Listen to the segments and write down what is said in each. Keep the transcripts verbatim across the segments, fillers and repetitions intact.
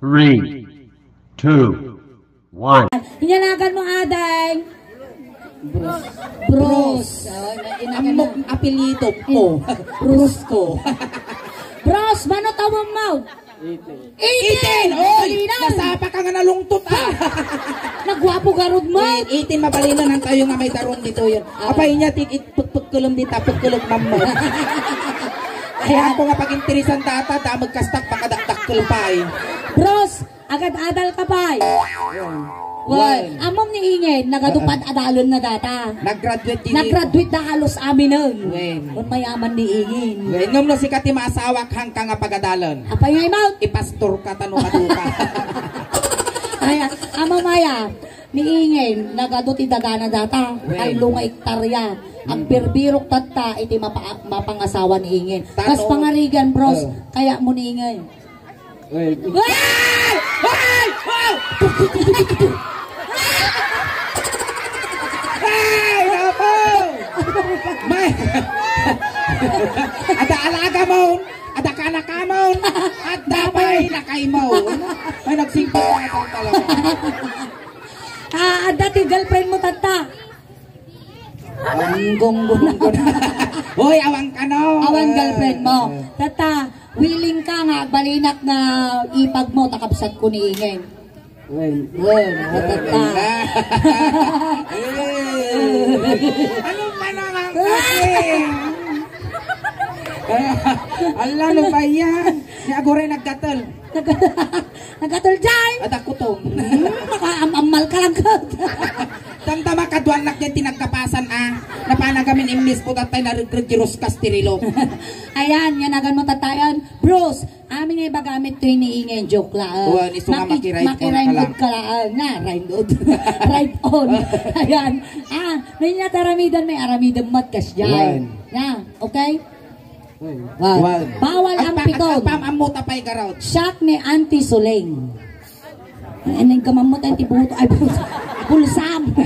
Three, two, one. Inyanagan mo, ading. Bros. Bros. Oh, ina-, ina-, Amok apelyido ko. Bros ko. Bros, mano tawag mo? Eighteen. Eighteen! Oy! Mabalinan. Nasapa ka nga nalungtot, ah! Nagwapo garud mo. Wait, eighteen, mabalinan ang tayo nga may daron dito yun. Ah. Apay niya, tig-, it-, pagpagkulong dita, pagkulong mamma. Ay, ako nga pag-interesan data, damag kastak, pakadakdakkel pa eh. Bros, agad-adal ka pa eh. Wen. Wen. Amom ni Ingen, nagadupad Ah, ah. adalen na data. Nag-graduate din Nag-graduate na halos aminen. Wen. Kun mayaman ni Ingen. Wen, ngem no sika ti maasawak, hangka nga pagadalen. Apay nga imaw? Ipastor ka, tano ka duka. Ay, amom aya, ni Ingen, nagadu ti dagana data. Wen. Tallo nga ektarya. Agbirbirok tatta iti mapa-, mapangasawa ni Ingen. Tano. Kas pangarigan, bros, Oh. kaya mo ni Ingen. Wait. Ay! Ay! Wow! Ay, nako! May, ada alaga mo, ada kanaka mo, ada pay lakay mo. Ay, nagsingkot na ito talaga. Ah, ada ti girlfriend mo, tatta. Ang gunggong. Hoy, awan ka, no? Awan girlfriend mo. Eh. Tatta, willing ka nga agbalinak nga ipag mo, takabsat ko ni Ingen. Wen. Wen, tatta. Eh. Ano ba naman kasi? Ala, ano ba yan? Ni Agoray nagkatal. Nag-, nagatul jay. Ada kutom. Hmm, makaam-ammal ka lang ka. Tanda makaduan nak dyan tinagkapasan, ah. Napanagamin imbis ko tatay na regrediros kas tirilo. Ayan, yan agan mo tatayan. Bros, amin nga ibagamit to ini ingen joke la. Wan, iso nga Maki-, makiride on ka lang. Makiride on ka lang. Na, ride on. Ride on. Ayan. Ah, no, yung nataramidan, may aramidan mat kas jay. Wan. Na, okay? Wow. Wow. Bawal ang Agpa-, piton. Agpamammo ta pay garot. Siak ni Auntie Suling. Ay, anong gamamot, Auntie Buto? Ay, bulsa. Bulsam.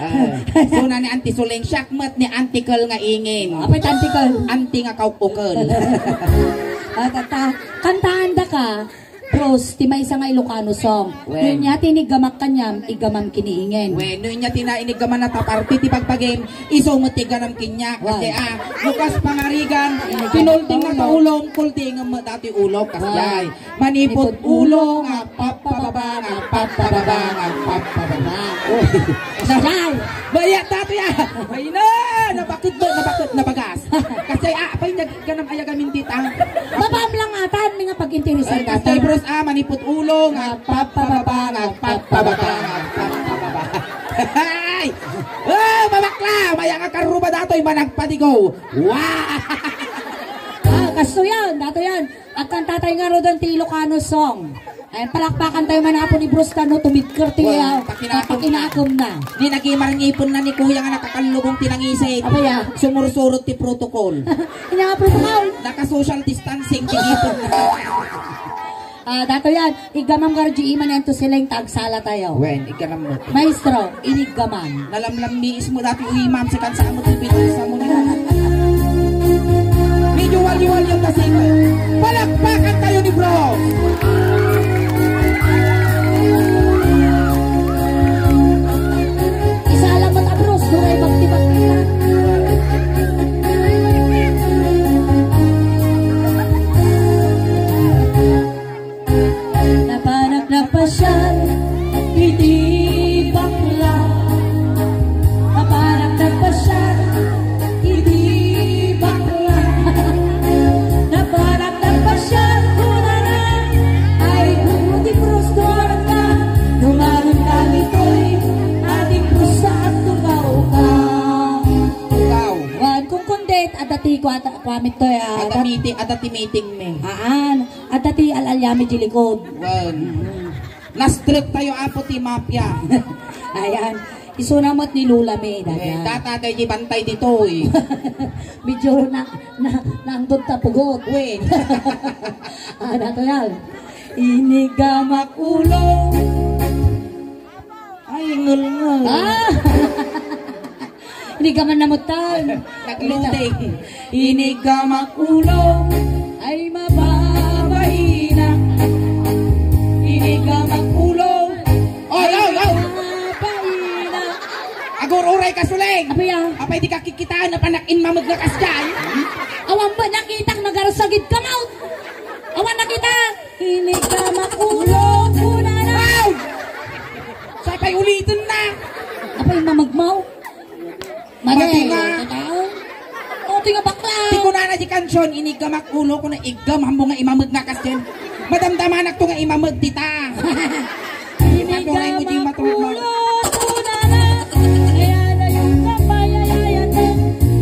Ah, so na ni Auntie Suling, siak met ni Auntie Kel nga ingin. Apay ti Auntie Kel? Auntie nga kaukukel. Ah, tata, kantaan da ka. Bros, ti maysa nga Ilocano song. Wen. No nia ti iniggamak kaniam, iggamam ken ni ingen. Wen, no nia ti nainiggaman a ta parte ti bagbagim, isu met ti igganam kaniak. Wen. Ket, ah, no kas pangarigan, iniggamak pinulding na ta ulo, kuldingem met datoy ulo, kasjay. Wen. Manipud ulo nga agpapababa, nga agpapababa, nga agpapababa. Uy. Kasjay. Bayat datoy, ah. Ay na, nabakit ba, nabakit, nabagas. Kasjay, ah, apay nag-, Ganam aya gamin dita. Babam lang atan, nga pag-interesan Ay, data. Kastay, bros, ah, manipud ulo, nga papababa, nga papababa, nga papababa. Ay! Oh, mabakla! Maya nga karuba datoy, managpadigo. Wow! Ah, kasto yan, dato yan. Agkantatay nga rodon ti Ilocano song. Ay, palakpakan tayo man apo ni Bros Tano, tumidker ti, Wala, ah, pakinakem na. Pakinakem na. Ni nagimar ngipon na ni Kuya nga nakakallubong ti nangisit. Abay, ah. Sumursurot ti protocol. Inya nga protocol. Naka-social distancing ti ngipon na. Ah, dato yan. Iggamam garud iman yan to siling tagsala tayo. Wen, igganam mo. Maestro, iniggaman. Nalamlam ni ismo dati, uy, ma'am, si kansa mo, ti pinasa mo na. Medyo wali-wali ang kasing. Palakpakan tayo ni Bro. Isa lang mata, Bro. Suray magtibak nila. Napanak napasiar iti bakla. Napanak napasiar iti bakla. Napanak napasiar kunana, ay, guru ti Cruz Duarte. Dumanon ka ditoy, ating pusa at tugaw ka. Tugaw. Wan, kung kundit, adda ti kuata, kuamit to, ya. Adda meeting, adda ti meeting, me. Aan. Adda ti al-alyami di likod. Wen. Mm. Na-strip tayo, apo, ti mafia. Ayan. Isuna met ni Lola May, Eh, daga. Data tayo di bantay ditoy. Medyo na, na, naangdod ta pugot. Wen. Ah, dato yan. Iniggamak ulo. Ay, ngul-ngul. Ah! Iniggaman na mutan. Nagluting. Iniggamak ulo. Ay, mababainak. Apay, ah. Apay, di ka kikitaan a panak-inmameg nga kasdiay. Awan ba nakitak, nagarsagid ka, Maut? Awan nakita? Inigamak ulo, kunana. Aw! Sapay uliten na. Apay, mamagmaw. Madi. Madi nga. Totoo. O, ti nga bakla. Ti kunana di kansion, inigamak ulo, kuna igam, hammo nga imameg nga kasdiay. Madamdamanakto nga imameg dita. Inigamak ulo, kunana. Kaya na yung kapayayayan mo.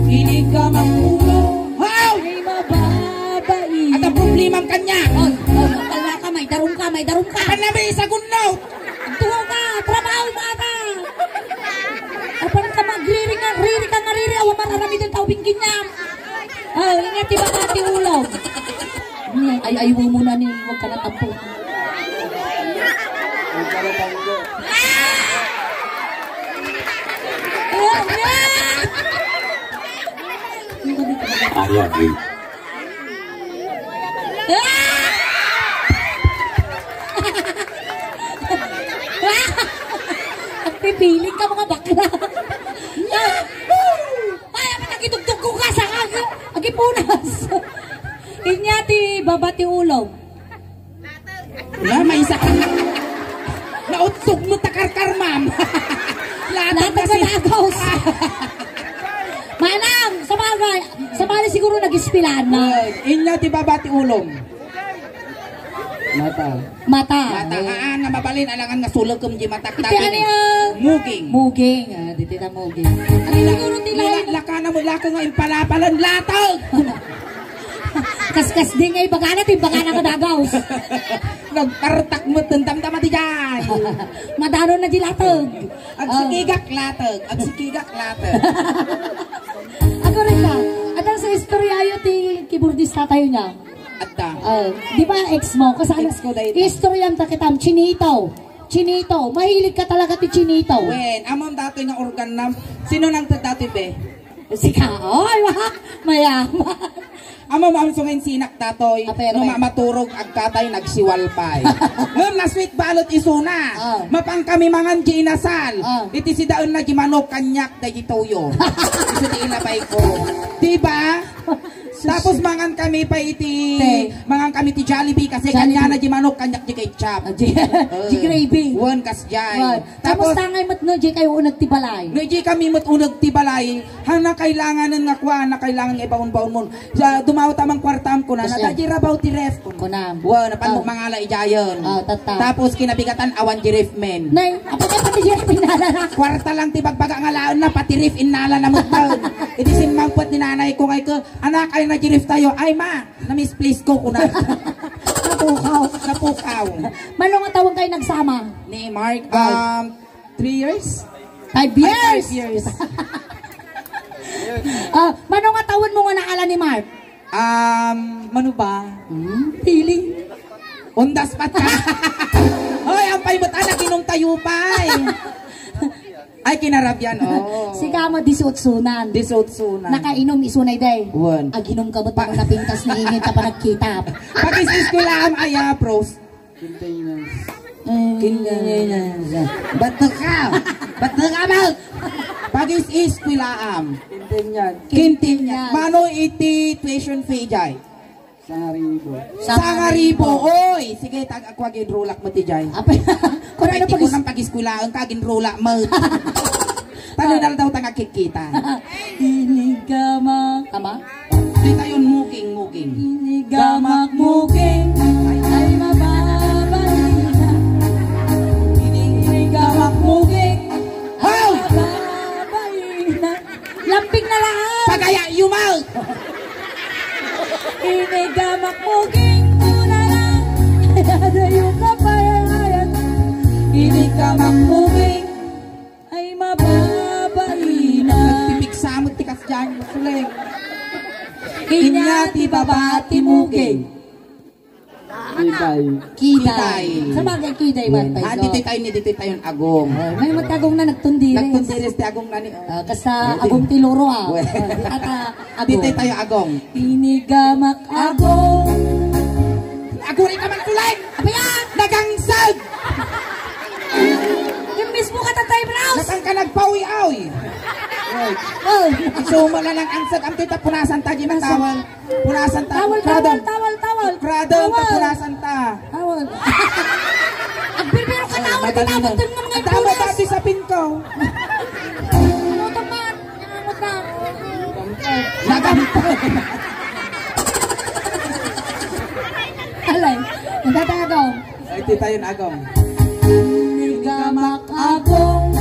Inigamak ulo. Haw! Ay, mababai. At ang problemam kanya. Oy, oy, kalma ka, may darum ka, may darum ka. Apan na may isagunno. Agtuo ka, trabaho mo ata. Apan ka magriri nga, riri ka nga riri, awan man aramiden tao bingkin niya. Oh, ingat, di ba, pati ulo? Ay, ay, mo muna ni, huwag ka na tampo. Ayan, eh. Ang pipiling ka, mga bakla. Ay, ang nagitugtog ko ka sa kag-, agipunas. Inya ti baba ti ulo. Wala, may isa ka. Nautsog mo takarkar, ma'am. Latag Latag kasi. Na dagaws. Manang, sabagay, sabagay siguro nag-ispilan na. Ay, inya ti baba ti ulom. Mata. Mata. Mata. Ah, nga mabalin, alangan nga sulagem di matak. Iti ano yan? Muging. Muging. Ah, diti na muging. Ano siguro ti lain? Lakana mo, laka nga impalapalan, latag. Kaskas din nga ibagana, ti ibagana nga dagaws. Nagpartak mo, tendam tama ti dyan. Madano na di latag. Agsikigak latag. Agsikigak latag. Ako rin ka. Adang sa istorya ayo ti keyboardista tayo niya. Adda. Oh, di ba ex mo? Kasana, ex ko dahil. Istorya ta kitam, chinito. Chinito. Mahilig ka talaga ti chinito. Wen, amam datoy nga organ nam. Sino nang datoy, be? Sika. Oy, wa. Mayaman. Amo maamso nga insinak datoy, apay, no apay. Mamaturog agkatay nagsiwalpay. Ngem na sweet balot isuna. Ah. Mapang kami mangan di inasal. Ah. Iti sidaen na di manok kanyak da di toyo. Isu di ilabay ko. Diba? Sus. Tapos mangan kami pa iti, te. Mangan kami ti Jollibee kasi Jollibee. Kanya na di manok kanyak di ketchup. Ah, di, ah. Di gravy. Wen, kasjay. Wen. Tapos, kamusta ngay met no, di kayo unag ti balay? No, di kami met unag ti balay. Hana kailangan nga kuan, na kailangan nga ibaon-baon mo. Sa, dumaw tamang kwartam ko na, na, di rabaw ti ref. Kunam. Wa, napan mo mangala ijayon. Oh, tatta. Tapos kinabigatan awan di ref men. Nay, apo ka pati di ref men nalala. Kwarta lang ti bagbaga nga laon na, pati ref innala na mo. Iti simmangpet ni nanay ko ngay ko, "Anak, ay na di ref tayo." "Ay, ma, na-misplace ko," kuna. Napukaw. Napukaw. Mano nga taon kayo nagsama? Ni Mark, um, three years? Five years. Ay, five years. Ah, mano nga taon mo nga naala ni Mark? Um, mano ba? Hmm, feeling. Undas pa ta. Hoy, ang pay mo ta, naginong tayo pa eh. Ay, kinarabian, oh. Si kamo, disiotsunan. Disiotsunan. Nakainom, isunay day. Wan. Aginom ka mo, tapos napintas na ingin ka pa nagkita. Pag-is-is ko lang, ay, ah, pros. Maintenance. Maintenance. Ba't ka? Ba't ka ba? Pag-is-is ko lang. Maintenance. Maintenance. Mano iti tuition fee, jay? Sangaribo. Sangaribo, oy! Sige, tag-, ako ag-enrollak mo ti jay. Apay, kung ano pag-, pag-eskwelahan ka, ag-enrollak mo. Tanong na lang daw tanga kikita. Inigamak. Tama? Di tayo muking, muking. Inigamak muking. Ay, mababait na. Inigamak muking. Ay, mababait na. Lamping na lang. Pagaya, yumaw. Inigamak muking, muna lang. Adayo ka pa, ay, ay, ay. Inigamak muking. Ay, mababait na. Nagtipigsamot ti kasdian, Suleng. Inya ti baba ti muging. Kiday. Kiday. Kiday. Sa bagay, kiday man tayo. Ah, ditoy tayo ni, ditoy tayo agong. Oh, may matagong na nagtundiris. Nagtundiris ti agong na ni, oh. Ah, kasta agong ti luro, ah. Well. Oh, di ata agong. Ditoy tayo agong. Inigamak agong. Aguri ka man, Suleng! Abaya! Nagangsag! Yung mismo ka Ay, Bros! Natang ka nagpawi-awi. Oy. Isuma na lang ang sag-, ang kita punasan ta, di matawal. Punasan ta. Tawal, tawal, tawal, tawal. Kradam ta, punasan ta. Tawal. Agbirbiro ka, tawal, madali na. Tawal, tawal, tawal, tawal. Tawal, tawal, sa pinkaw. Ano to, man? Ano to? Nagamit. Alay, natatagaw. Ay, titayon, Agong. Inigamak Agong,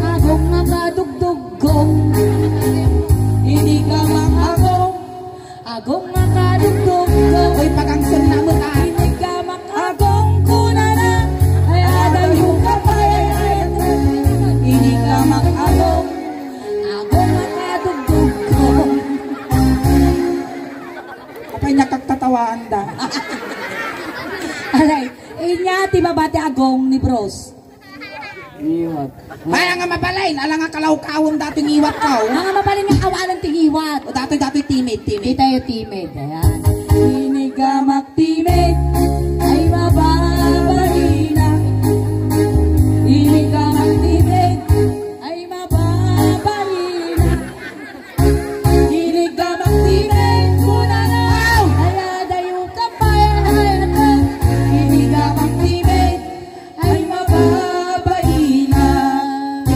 Agong nga kadugdugkong. Inigamak Agong, Agong nga kadugdugkong. Uy, pagangsun na mo, ah. Inigamak Agong kunana, ay, adayo ka pay, ay, ay. Inigamak Agong, Agong nga kadugdugkong. Apay niya kagtatawaan da. Alay, inya ti baba ti Agong ni Bros. Ngiwat. Ay, nga mabalin, ala nga kalawkawon datoy ngiwat ka, oh. Nga mabalin nga awalan ti ngiwat. O, datoy, datoy, timid, timid. Ditayo timid, ayan. Inigamak timid, ay mababalina. Inigamak timid, ay mababalina. Inigamak timid, kunana. Ay, adayo ka pay, ay, adayo. Inigamak timid, ay mababalina.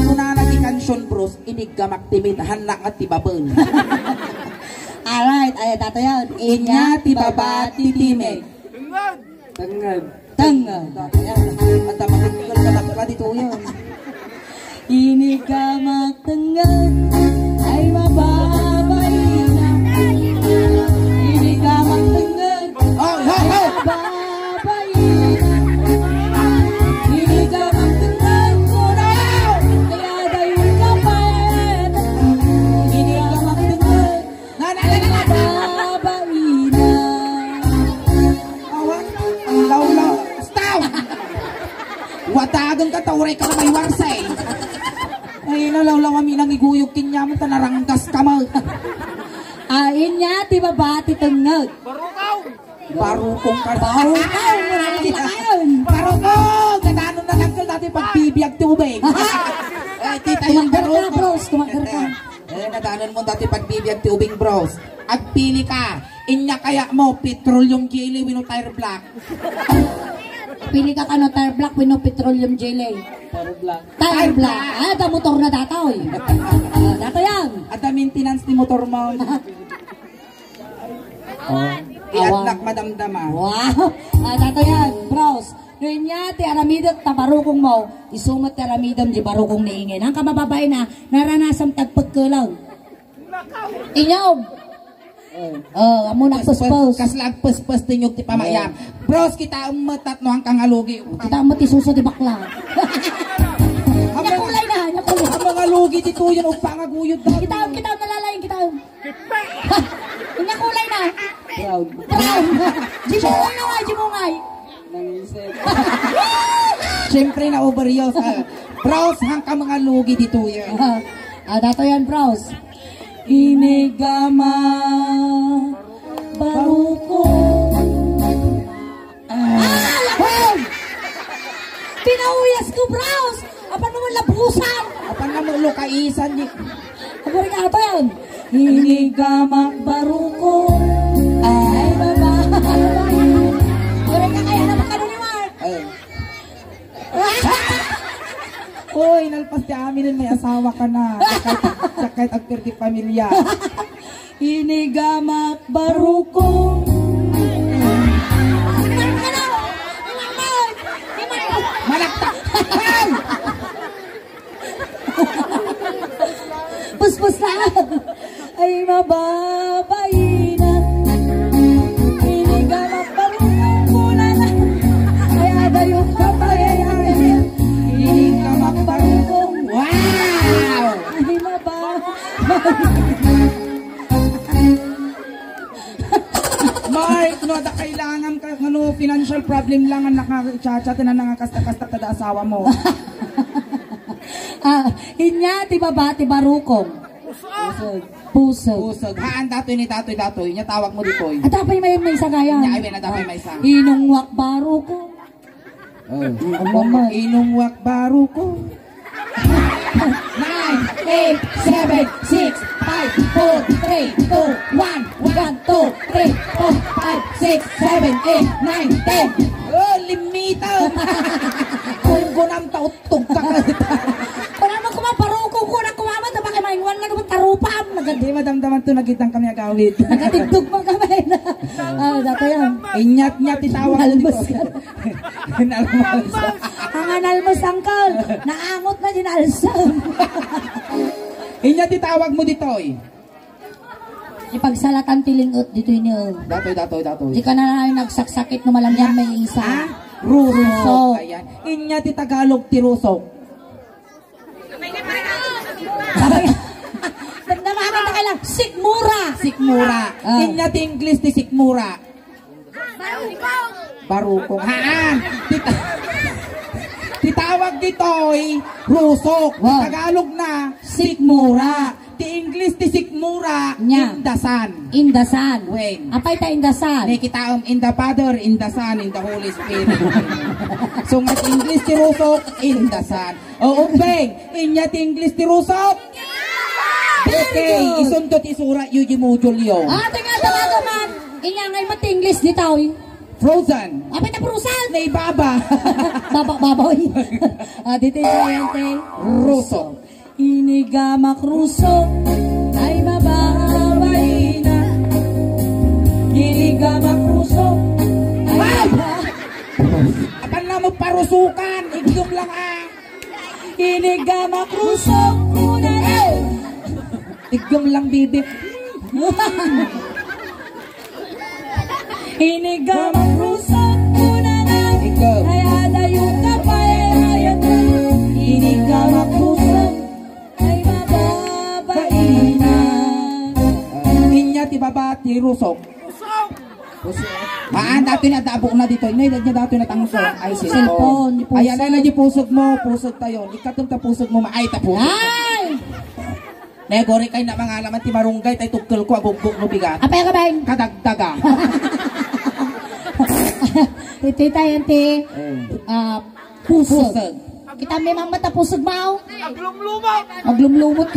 Kunana ti kansion, Bros, inigamak timid, hannak nga ti babaen. Alright, ay, datoy. Inya ti baba ti timid. Tengnged. Tengnged. Adda matengnged nga dakla ditoyen. Inigamak tengnged, ay mababalina. Inigamak tengnged, oh, ho, ho, ay mababalina. Inigamak tengnged, kuno. Kaya dayon ka pa. Inigamak tengnged, Babaina. Awan, ang lawlaw. Stop! Wadagen ka, ta uray ka na may warsa, eh. Ay, na lawlaw kami nang iguyog kinyaman, ta naranggas ka, ma. Ah, inya ti baba ti tengngeg. Barukong ka. Barukong, marami na kayon. Barukong! Nadanon na lang dati pagbibiag ti ubing. Ay, tita yung barukong. Kumakar ka, bros. Kumakar ka. Eh, nadanon mo dati pagbibiag ti ubing, bros. Agpili ka. Inya kaya mo, petroleum jelly wenno tire black? Pili ka kano tire black wenno petroleum jelly? Tire black. Tire black. Ah, da motor na datoy. Ah, datoy yan. Adda maintenance ti motor mo. Oh, iadnak madamdama. Wow. Ah, datoy yan, bros. No inya ti aramidek ta barukong mo, isu met ti aramidem di barukong ni Ingen. Ang kabababaen na, naranasam ti agpekkelang. Inyog. Oh, amo na pespes. Kasla agpespes ti inyog ti pamayam. Bros, kitaem met tapno ang kangalugi. Kitaem met ti suso ti bakla. Nya kulay na, nya kulay. Ang mga lugi ti tuyon, ugpa nga guyod da. Kitaem, kitaem, nalalaing kitaem. Nya kulay na. Brown. Brown. Jimungay na nga, jimungay. Nangisip. Siyempre, na-overuse. Ah, bros, hangka mga lugi ditoy. Ah, ah, dato yan, bros. Inigama baruko. Ah, hoy! Pinauyas ko, bros! Apan naman labusan! Apan naman lukaisan, di. Aguri ka ato yan. Inigamak baruko. Ay, baba. Aguri ka kaya naman kanuniwan. Ay. Oy, nalpas ti amin, may asawa ka na. Sakit, sakit ang pirti pamilya. Inigamak baruko. Manaktak. Ay! Puspos na. Ay, mababaina. Inigamak baruko na. Ay, adayo ka pa, ay, ay. Inigamak baruko. Wow! Ay, maba. Mark, no, da kailangan ka, ano, financial problem lang ang nakaka-chat-chat na nangakasta-kasta kada asawa mo. Ah, inya ti baba ti barukong. Pusog. Pusog. Pusog. Haan, datoy ni datoy, datoy. Inya tawag mo ditoy. At apay may, may isa kaya? Inya, ay, may na datoy, may isa. Inungwak barukong. Oh. Ano man? Inungwak barukong. Nine, eight, seven, six, five, four, three, two, one, one, two, three, four, five, six, seven, eight, nine, ten. Oh, limitan. Kung gunam ta uttog ka. Wala man kuma, parukong ko na kumama, tapos kay mainguan man mo tarupam. Nagadi, madamdaman to, nagitang kami agawid. Nagatiddog mo kami na. Ah, dati yan. Inyat-nyat itawag. Nalmas ka. Nalmas. Ang analmos, angkol. Naangot na din alsam. Inyat itawag mo ditoy. Ipagsalatan ti lingot ditoy niyo. Datoy, datoy, datoy. Di ka na lang nagsaksakit no malam yan may isa. Ha? Rusok. Rusok. Ayan. Inyat ti Tagalog ti rusok. Damdamanan na kayo lang. Sikmura. Sikmura. Ah. Inyat ti English ti sikmura. Barukong. Haan. Ti ta-, ti tawag ditoy, rusok. Wow. Tagalog na, sikmura. Ti English ti sikmura, nya. Indasan. Indasan. Wen. Apay ta indasan? Ne kitaem, in the Father, in the Son, in the Holy Spirit. So, nga ti English ti rusok, indasan. Oo, Beng. Inyat ti English ti rusok? Okay, isunto ti surat yu di module yu. Ah, tinga, tawagan man. Inya ngay mat ti English ditoy. Frozen. Apay ta frozen? Naibaba. Baba, baboy. Ah, dito yung sayang te. Rusok. Inigamak rusok, ay mababaina. Inigamak rusok, ay ba- Apan na mo parusukan, iglum lang ah. Inigamak rusok, una eh. Iglum lang bibi. Inigamak rusok, una na. Ikaw. Ay adayo ka pa eh, ayat na. Inigamak rusok, ay mababaina. Inya ti baba ti rusok. Pusok. Maan, datoy na dabo na ditoy. Nay, datoy na tangso. Ay, cellphone. Cellphone, pusok. Ayan, ay, na di pusog mo. Pusog tayo. Ikatum ta pusog mo. Ay, ta pusog. Ay! Negori kay na mangalaman ti marunggay, tay tukkel ko, aguggo no bigat. Apay ka, bay? Kadagdaga. Iti tayo, ti, Eh. ah, pusog. Pusog. Kita mi mamata pusog, mao. Aglumlumot. Aglumlumot.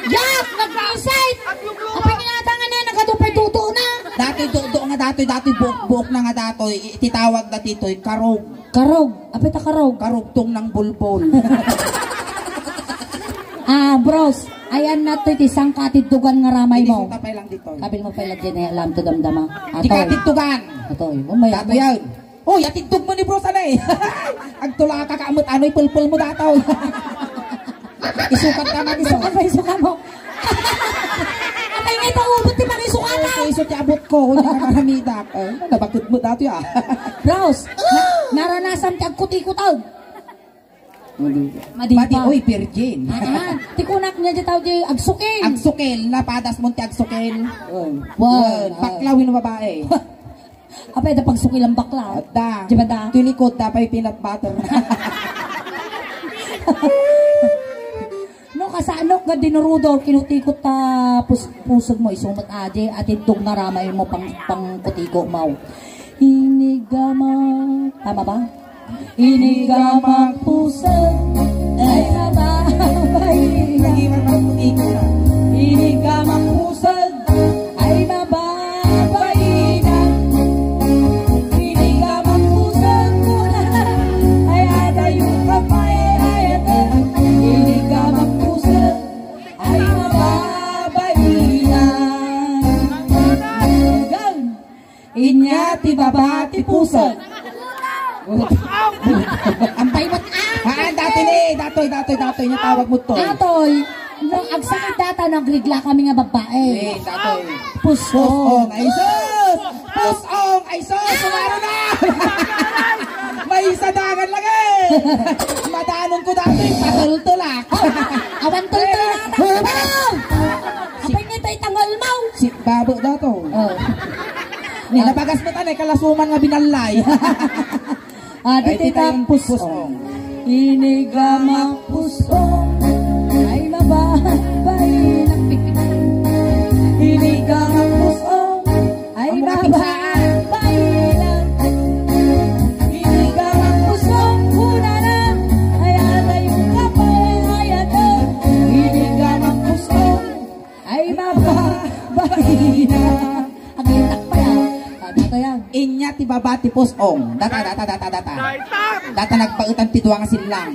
Yak! Nag-reset! Aglumlumot. Apay nga yata nga na, nagkatupay tuto na. Dati tuto nga datoy, dati buok-buok na nga datoy. I-, titawag na titoy, karog. Karog. Apay ta karog? Karugtong ng bulbol. Ah, bros. Ayan na to, iti sangka ti dugan nga ramay mo. Iti sangka pa lang dito. Kabil mo pala dyan, eh, alam to damdama. Di ka Atoy. titugan. Atoy. Oh, may Dato yan. Uy, atiddog mo ni bro, sana eh. Agtulaka ka, amot ano, ipulpul mo dataw. Isukat ka man, Isuka bro. Mo, isuka mo. Apay nga ito, ubot ti pangisuka na. Ay, iso ti abot ko, kung nakakamidak. Ay, nabakit mo dati ah. Bros, na, naranasan ti agkutikutag. Madi. Madi Madi, pa. Uy, virgin. Ah, ah. Ti kunak niya di tao di agsukil. Agsukil, napadas mo ti agsukil. Uy. Wow. Uy, baklaw yung babae. Apay, da pagsukil ang bakla. Adda. Di ba da? Tulikod, da pa'y peanut butter. No, kasano nga dinurudor, kinutikot ta pus-, pusog mo, isumat adi, at itog naramay mo pang, pang kutiko mo. Inigama. Tama ba? Inigamak pusag ay mababay na. Inigamak pusag ay mababay na. Inigamak pusag muna ay adayo ka pa eh, ay ate. Inigamak pusag ay mababay na. Gang. Inya ti baba ti pusag. Ampay met, ah! Ah, datoy ni, datoy, datoy, datoy, nya tawag mo to. Datoy, no agsakit data, nagrigla kami nga babae. Eh, datoy. Pusong. Pusong, ay sus! Pusong, ay sus! Sumaro na! May isa dangan lagi! Madanon ko datoy, patultulak. Awan tultulak. Pusong! Apay nga tayo tangal mo? Si babo dato. Oh. Ni nabagas mo tanay, kalasuman nga binallay. Ah, di Ay, tayo tita, pusong. Pusong. Inigamak pusong ay mababay na. Inigamak pusong ay mababay na. Inigamak pusong, una na, ay atay ka pa. Inya ti baba ti pus-ong. Data, data, data, data. Data nagpaetan ti dua nga sillang.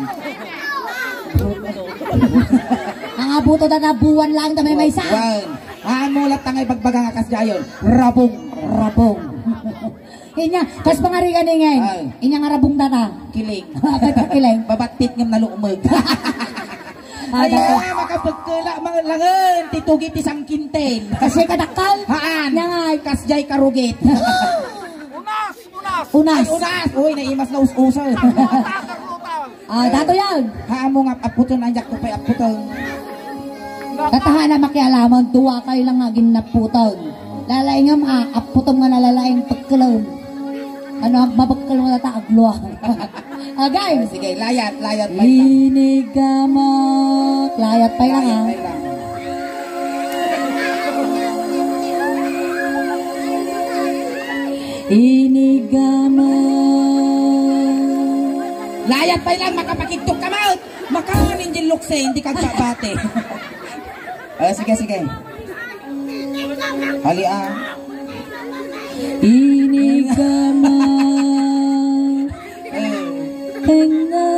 Ang abuto da na buwan lang da may maysa. Wan. Amo latta nga ibagbaga nga kasdiayon. Rabong, rabong. Inya, kas pangarigan ngay. Ah. Inya nga rabong data. Kiling. Kay kiling. Babattit ngem nalukmeg. Ay, ah, makapagkela, mga langen, ti tugi ti sangkinten. Kasi kadakkel? Haan. Nya ngay. Kasdiay karugit. Unas! Unas! Unas! Ay, unas! Uy, naimas na us-usa. Ah, dato yan. Haamo nga aputen, anyak ko pa'y aputen. Katahana makialaman, dua kayo lang nga ginnaputan. Lalaingam, ah, aputen nga nalalaing pagkalam. Ano, mabagkal mo na ta, agluwa. Agay! Sige, layat, layat, layat. Inigamak. Layat pa lang, ah. Inigamak. Layat pa lang, makapakigtok ka, Maut. Makaon, Angel Lukse, hindi ka babate. Ah, sige, sige. Hali, ah. Inigamak. Eh. Tenga.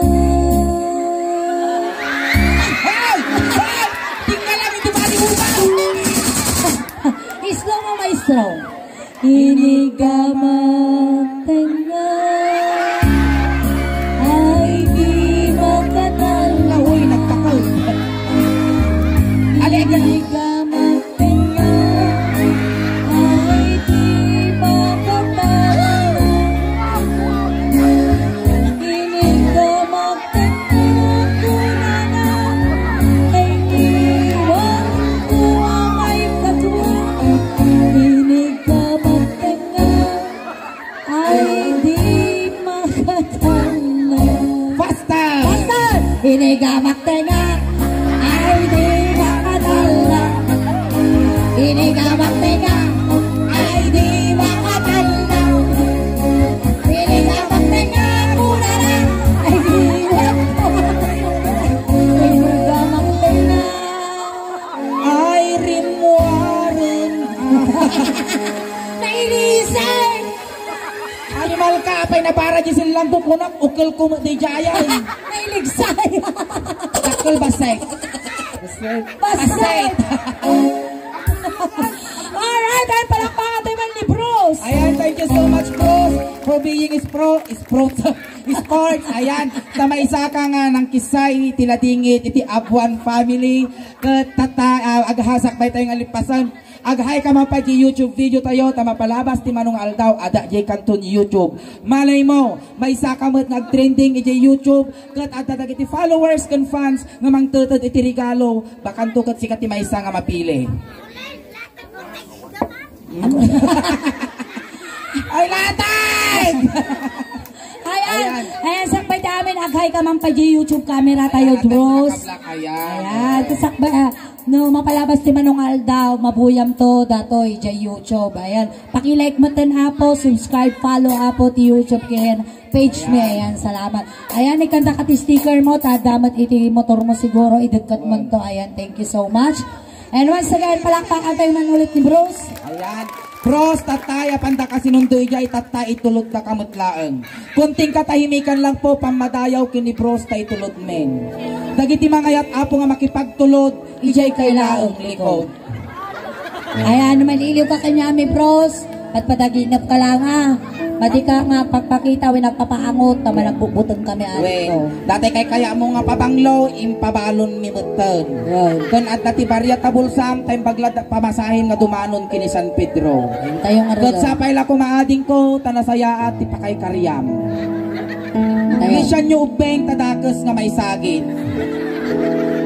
Hey! Hey! Tingnan lang, hindi ba di upa? Slow mo, maestro. Inigamak tenga ay di makatalna. Uy, nagtakal. Inigamak tenga ay di makatalna. Inigamak tenga, kunana, ay iwan ko ang ay kadua. Inigamak tenga ay di makatalna. Faster! Faster! Inigamak tenga ay di makatalna. Inigamak tenga ay di makatalna. Inigamak tenga, kunana, ay di makatalna. Inigamak tenga. Ay, rimmuaren. Nailisay! Animal ka, apay nabara di silang kukunak, ukol ko mo di jaya, eh. Nailigsay! Dakkel basek. Basek! Basek! Alright, ay palakpakan tayo man ni Bruce. Ayan, thank you so much, Bruce, for being is pro, is pro, sports. Ayan, sa maisaka nga nangkisay ti ladingit iti Abuan family. Ket tata, ah, aghasakbay tayo nga lipasan. Aghay ka man pay ti YouTube video tayo, ta mapalabas ti mano nga aldaw, adda jay kanton YouTube. Malay mo, maysa ka met nga agtrending idiay YouTube, ket adda dagiti followers ken fans nga mangteted iti regalo, bakanto ket sika ti maysa nga mapili. Ay, latag! Ayan. Ayan. Ayan, sakbay ta amin. Aghay ka man pay di YouTube camera tayo, Ayan, Bros. Ayan. Ayan, sakbay, ah, no, mapalabas ti mano nga aldaw, mabuyam to, datoy, di YouTube. Ayan. Paki-like mo ten, Apo, subscribe, follow, Apo, ti YouTube ken page mi. Ayan. Ayan, salamat. Ayan, ikanta ka ti sticker mo, ta adda met iti motor mo siguro, idekket mo to. Ayan, thank you so much. And once again, palakpakan tayo man ulit ni Bros. Ayan. Bros, tatay, apanda ka sinundo idiay, tatay, itulod da ka met laeng. Kunting katahimikan lang po, pammadayaw ken ni Bros, ta itulod men. Dagiti mangayat, Apo, nga makipagtulod, idiay kay laeng likod. Ayan, maliliw ka kanya, mi Bros. At padaginap ka lang, ah. Madi ka nga pagpakita, wen nagpapaangot, ta managbubuteng kami, Wen, anak ko. Dati kay kaya mo nga pabanglo, impabalon mi metten. Wow. Kun adda ti bariat a bulsam, ta imbag la da pamasahin nga dumanon kini San Pedro. Ayun tayo nga Ket relo. Sapay la kumaading ko, ta nasayaat ti pakaykariam. Tayo. Ni sianyo ubbeng, ta dakes nga maisagid.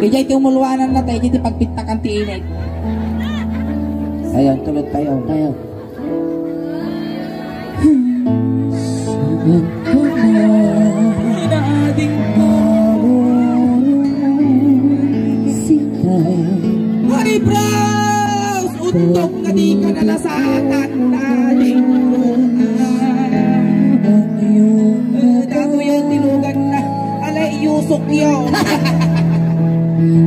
Idiay ti umuluanan na, ta idiay ti pagpittakan ti init. Ayan, tulod tayo. Tayo. Inading ko. Honey Bros! Untog nga di ka nalasatan, nading ko. Dako yan, tinugan na. Alay, yusok yun.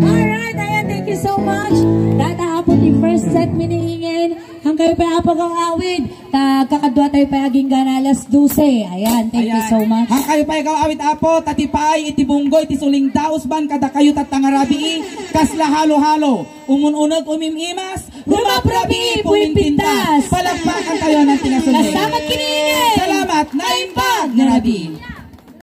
Alright, ayan, thank you so much. Data hapon yung first set, miniingin. Kayo pay, Apo, agawid. Ta, kakadua tayo pay agingga na alas dose. Ayan, thank you so much. Hankayo pay agawid, Apo, ta ti paay iti bunggoy ti sulingdaus ban kadakayo tatta nga rabii, kasla halo-halo. Umun-uneg umim-imas, rumaprabii pumimpintas. Palakpakan tayo ng tinasulit. Kasama kini. Salamat, Naimbag nga Rabii.